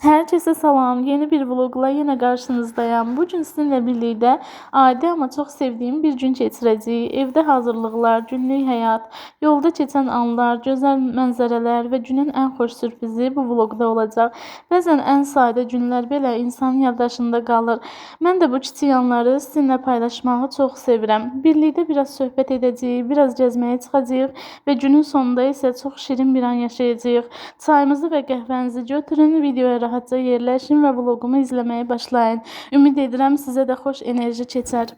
Herkese salam. Yeni bir vlogla yine karşınızdayım. Bugün sizinle birlikte adi ama çok sevdiğim bir gün keçirəcəyik. Evdə hazırlıqlar, günlük həyat, yolda keçən anlar, gözəl mənzərələr və günün ən xoş sürprizi bu vlogda olacaq. Bəzən ən sadə günlər belə insanın yaddaşında qalır. Mən də bu kiçik anları sizinlə paylaşmağı çox sevirəm. Birlikdə biraz söhbət edəcəyik, biraz gəzməyə çıxacağıq və günün sonunda isə çox şirin bir an yaşayacağıq. Çayımızı və qəhvənizi götürün, videoya rahatca yerləşin və vlogumu izləməyə başlayın. Ümid edirəm sizə də xoş enerji keçər.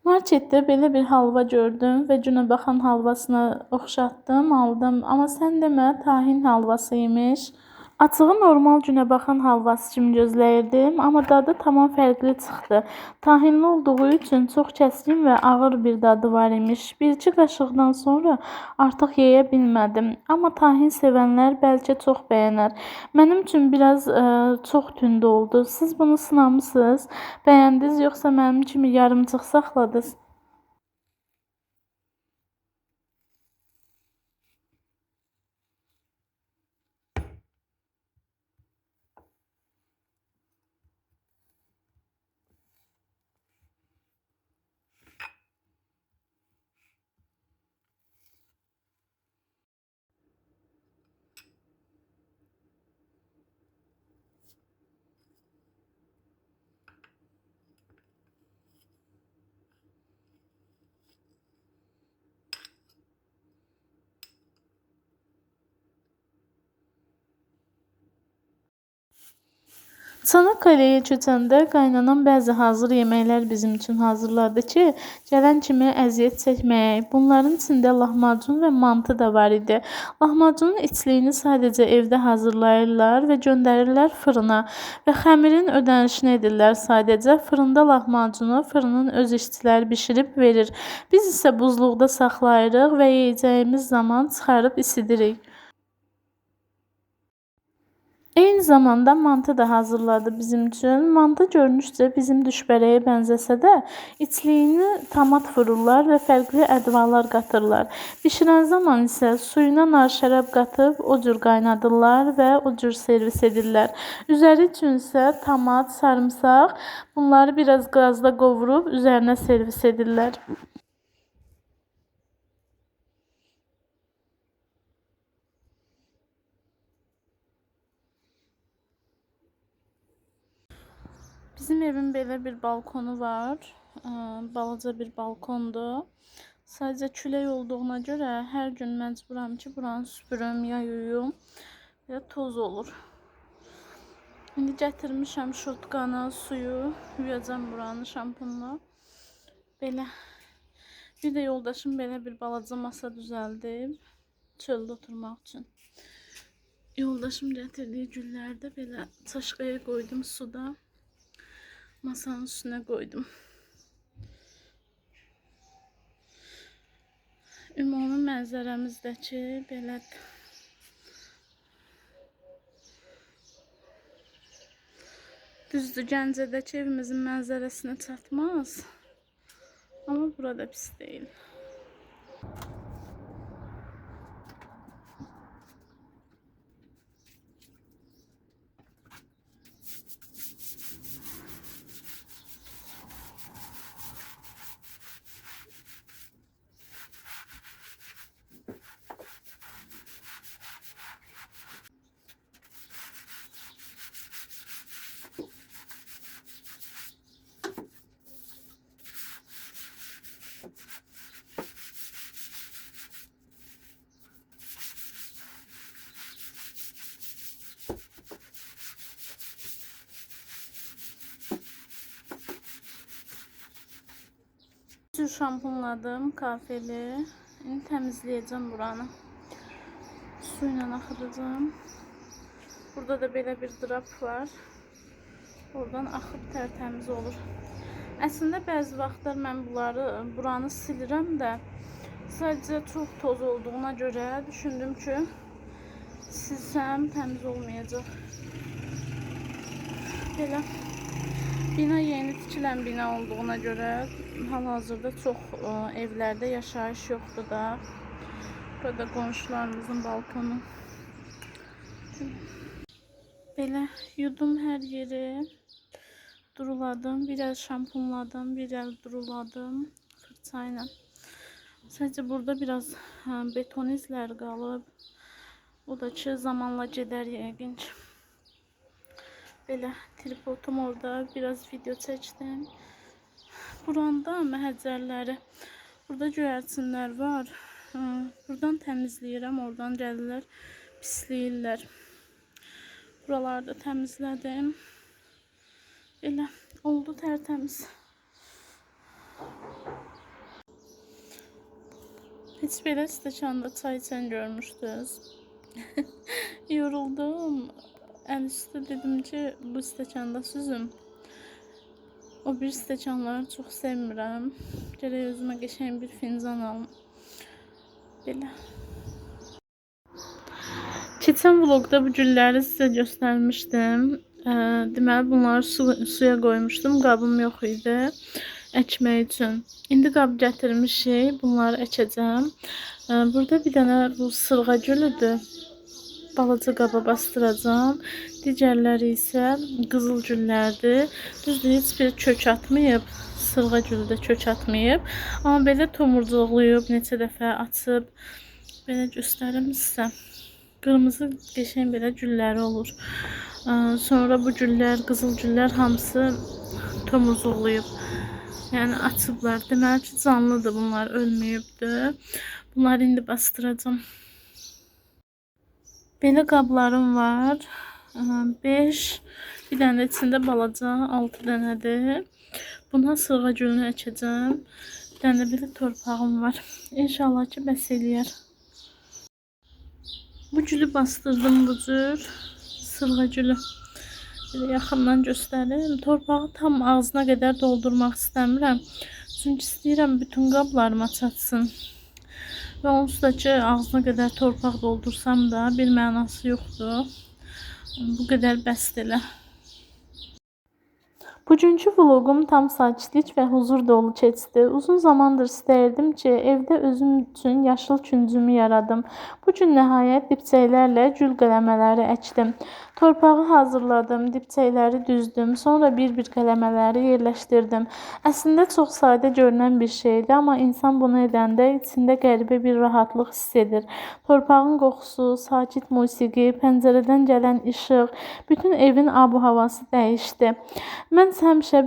Marketdə belə bir halva gördüm və günə baxan halvasına oxşatdım, aldım. Amma sən demə, tahin halvası imiş. Açığı normal günə baxan halvası kimi gözləyirdim, amma dadı tamam fərqli çıxdı. Tahinli olduğu üçün çox kəskin və ağır bir dadı var imiş. Bir-iki qaşıqdan sonra artıq yeyə bilmədim. Amma tahin sevənlər bəlkə çox bəyənər. Mənim üçün biraz çox tünd oldu. Siz bunu sınamısınız, bəyəndiniz yoxsa mənim kimi yarımçıq saxladınız? Çanaqqaleyə köçəndə qaynanam bəzi hazır yeməklər bizim üçün hazırladı ki, gələn kimi əziyyət çəkməyək. Bunların içində lahmacun və mantı da var idi. Lahmacunun içliyini sadəcə evdə hazırlayırlar və göndərirlər fırına və xəmirin ödənişini edirlər sadəcə. Fırında lahmacunu fırının öz işçiləri bişirib verir. Biz isə buzluqda saxlayırıq və yeyəcəyimiz zaman çıxarıb isidirik. Eyni zamanda mantı da hazırladı bizim üçün. Mantı görünüşcə bizim düşbərəyə bənzəsə də içliyini tomat vururlar və fərqli ədvalar qatırlar. Bişirən zaman isə suyuna nar şərab qatıb o cür qaynadırlar və o cür servis edirlər. Üzəri üçün isə tomat, sarımsaq, bunları biraz qazda qovurub üzərinə servis edirlər. Bizim evin belə bir balkonu var. Balaca bir balkondur. Sadəcə külək olduğuna görə hər gün məcburam ki, buranı süpürüm, ya yuyum ya toz olur. İndi gətirmişəm şotqanı, suyu, yuyacam buranı şampunla. Belə. Bir də yoldaşım belə bir balaca masa düzəldib çöldə oturmaq üçün. Yoldaşım gətirdiyi gülləri də belə çaşqaya qoydum suda. Masanın üstüne koydum. Ümumi mənzərəmizdəki belədir. Düzdür, Gəncədəki evimizin mənzərəsinə çatmaz. Amma burada pis deyil. Şampunladım kafeli. İndi təmizləyəcəm buranı. Suyla axıdacağım. Burada da belə bir drap var. Oradan axıb tərtəmiz olur. Əslində bəzi vaxtlar mən buranı silirəm də, sadəcə çox toz olduğuna görə düşündüm ki, silsəm təmiz olmayacaq. Belə bina yeni tikilən bina olduğuna görə Hal-hazırda çox evlərdə yaşayış yoxdur da. Burada qonşularımızın balkonu. Belə yudum hər yeri. Duruladım. Bir əl şampunladım, bir əl duruladım fırça ilə. Sadəcə burada biraz beton izləri qalıb. O da ki, zamanla gedər yəqin ki. Belə tripodum orada, biraz video çəkdim. Buranda məhəccərləri, burada göyərçinlər var. Buradan təmizləyirəm, oradan gəlirlər, pisləyirlər. Buraları da təmizlədim. Belə oldu tərtəmiz. Heç belə stəkanda çay içən görmüşdünüz. Yoruldum. Əl üstü dedim ki, bu stəkanda süzüm. O bir stəkanları çox sevmirəm. Gərək özümə qəşəng bir fincan alım. Belə. Keçən vlogda bu gülləri sizə göstərmişdim. Deməli, bunları suya qoymuşdum. Qabım yox idi əkmək üçün. İndi qab gətirmişik. Bunları əkəcəm. Burada bir dənə bu sırğa gülüdür. Balaca qaba bastıracağam. Digərləri isə qızıl güllərdir. Düzdür, heç bir kök atmayıb. Sırğa gülü də kök atmayıb. Amma belə tomurcuqlayıb, neçə dəfə açıb. Belə göstərim sizə. Qırmızı qəşəng belə gülləri olur. Sonra bu güllər, qızıl güllər hamısı tomurcuqlayıb. Yəni açıblar. Deməli ki, canlıdır bunlar, ölməyibdir. Bunları indi bastıracağam. Belə qablarım var. 5, bir dənə də içində balaca 6 dənədir. Buna sırğa gülünü əkəcəm. Bir dənə də belə torpağım var. İnşallah ki, bəs eləyər. Bu gülü bastırdım bu cür. Sırğa gülü. Belə yaxından göstərim. Torpağı tam ağzına qədər doldurmaq istəmirəm. Çünki istəyirəm bütün qablarıma çatsın. Və onsuz da ki, ağzına qədər torpaq doldursam da bir mənası yoxdur. Bu qədər bəsdir elə. Bugünkü vlogum tam sakitlik və huzur dolu keçdi. Uzun zamandır istəyirdim ki, evdə özüm üçün yaşıl küncümü yaradım. Bu gün nəhayət dipçəklərlə gül qələmələri əkdim. Torpağı hazırladım, dipçəkləri düzdüm, sonra bir-bir qələmələri yerləşdirdim. Əslində çox sadə görünən bir şeydir, amma insan bunu edəndə içində qəribə bir rahatlıq hiss edir. Torpağın qoxusu, sakit musiqi, pəncərədən gələn işıq, bütün evin abu-havası dəyişdi. Mən həmişə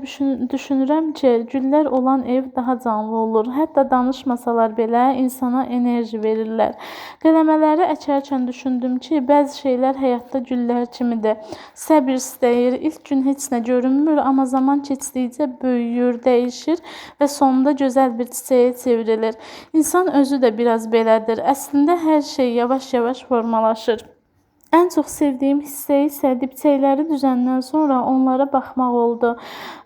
düşünürəm ki, güllər olan ev daha canlı olur. Hətta danışmasalar belə insana enerji verirlər. Qələmələri əkərkən düşündüm ki, bəzi şeylər həyatda güllər kimidir. Səbir istəyir, ilk gün heç nə görünmür, amma zaman keçdikcə böyüyür, dəyişir və sonunda gözəl bir çiçəyə çevrilir. İnsan özü də biraz belədir. Əslində hər şey yavaş-yavaş formalaşır. Ən çox sevdiyim hissə isə dipçəkləri düzəndən sonra onlara baxmaq oldu.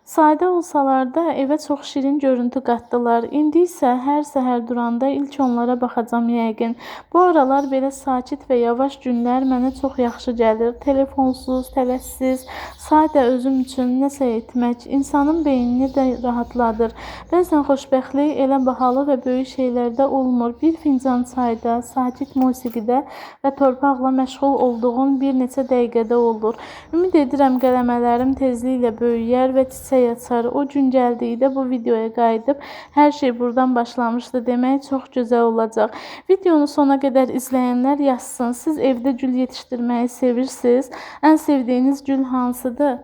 Sadə olsalar da evə çox şirin görüntü qatdılar. İndi isə hər səhər duranda ilk onlara baxacam yəqin. Bu aralar belə sakit və yavaş günlər mənə çox yaxşı gəlir. Telefonsuz, tələssiz, sadə özüm üçün nəsə etmək insanın beynini də rahatladır. Bəzən xoşbəxtlik elə bahalı və böyük şeylərdə olmur. Bir fincan çayda, sakit musiqidə və torpaqla məşğul olduğun bir neçə dəqiqədə olur. Ümid edirəm qələmələrim tezliklə böyüyər və çiçək açar. O gün gəldikdə bu videoya qayıdıb hər şey buradan başlamışdı demək çox gözəl olacaq. Videonu sona qədər izləyənlər yazsın. Siz evdə gül yetişdirməyi sevirsiniz? Ən sevdiyiniz gül hansıdır?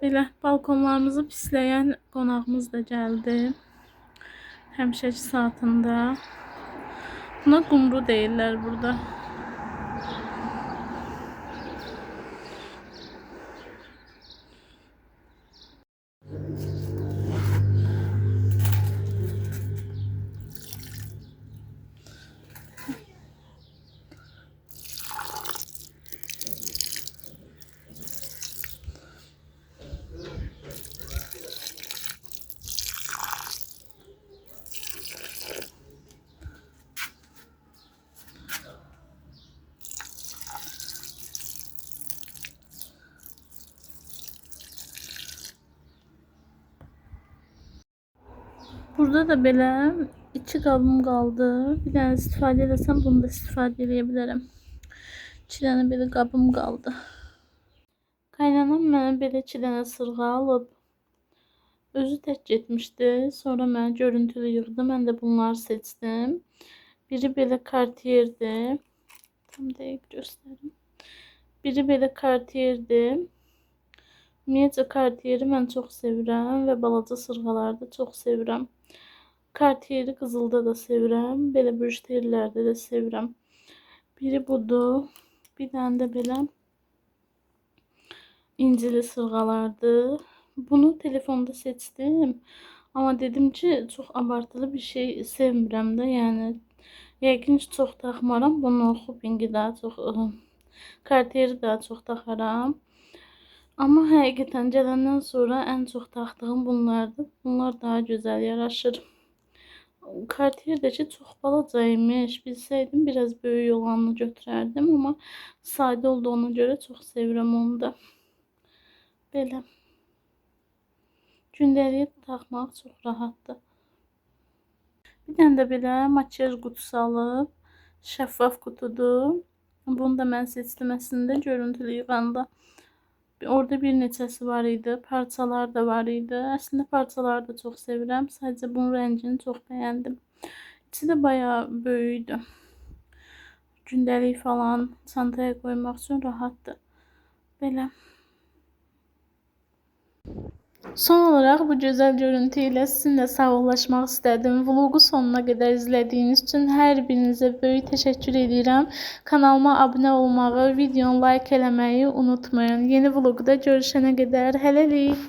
Belə balkonlarımızı pisləyən qonağımız da gəldi. Həmişəki saatında. Buna qumru deyirlər burada. Burada da belə 2 qabım qaldı. Bir dənə istifadə eləsəm, bunu da istifadə eləyə bilərəm. 2 dənə belə qabım qaldı. Qaynanam mənə belə 2 dənə sırğa alıb. Özü tək getmişdi. Sonra mənə görüntülü yığdı. Mən də bunları seçdim. Biri belə Cartier'dir. Tam dəqiq göstərim. Biri belə Cartier'dir. Ümumiyyətcə Cartier'i mən çox sevirəm və balaca sırğaları da çox sevirəm. Cartier'i qızılda da sevirəm, belə bujiterlərdə də sevirəm. Biri budur. Bir dənə də belə incili sırğalardır. Bunu telefonda seçdim. Amma dedim ki, çox abartılı bir şey sevmirəm də. Yəni yəqin ki, çox taxmaram. Bunu Hooping'i daha çox, Cartier'i daha çox taxaram. Amma həqiqətən gələndən sonra ən çox taxdığım bunlardır. Bunlar daha gözəl yaraşır. Cartier'dəki çox balaca imiş. Bilsəydim biraz böyük olanını götürərdim. Amma sadə olduğuna görə çox sevirəm onu da. Belə. Gündəliyə taxmaq çox rahatdır. Bir dənə də belə makyaj qutusu alıb. Şəffaf qutudur. Bunu da mən seçdim əslində görüntülü yığanda. Orada bir neçəsi var idi. Parçalar da var idi. Əslində parçaları da çox sevirəm. Sadəcə bunun rəngini çox bəyəndim. İçi də bayağı böyükdü. Gündəlik falan çantaya qoymaq üçün rahatdır. Belə. Son olaraq bu gözəl görüntü ilə sizinlə sağollaşmaq istədim. Vlogu sonuna qədər izlədiyiniz üçün hər birinizə böyük təşəkkür edirəm. Kanalıma abunə olmağı, videonu like eləməyi unutmayın. Yeni vloqda görüşənə qədər hələlik.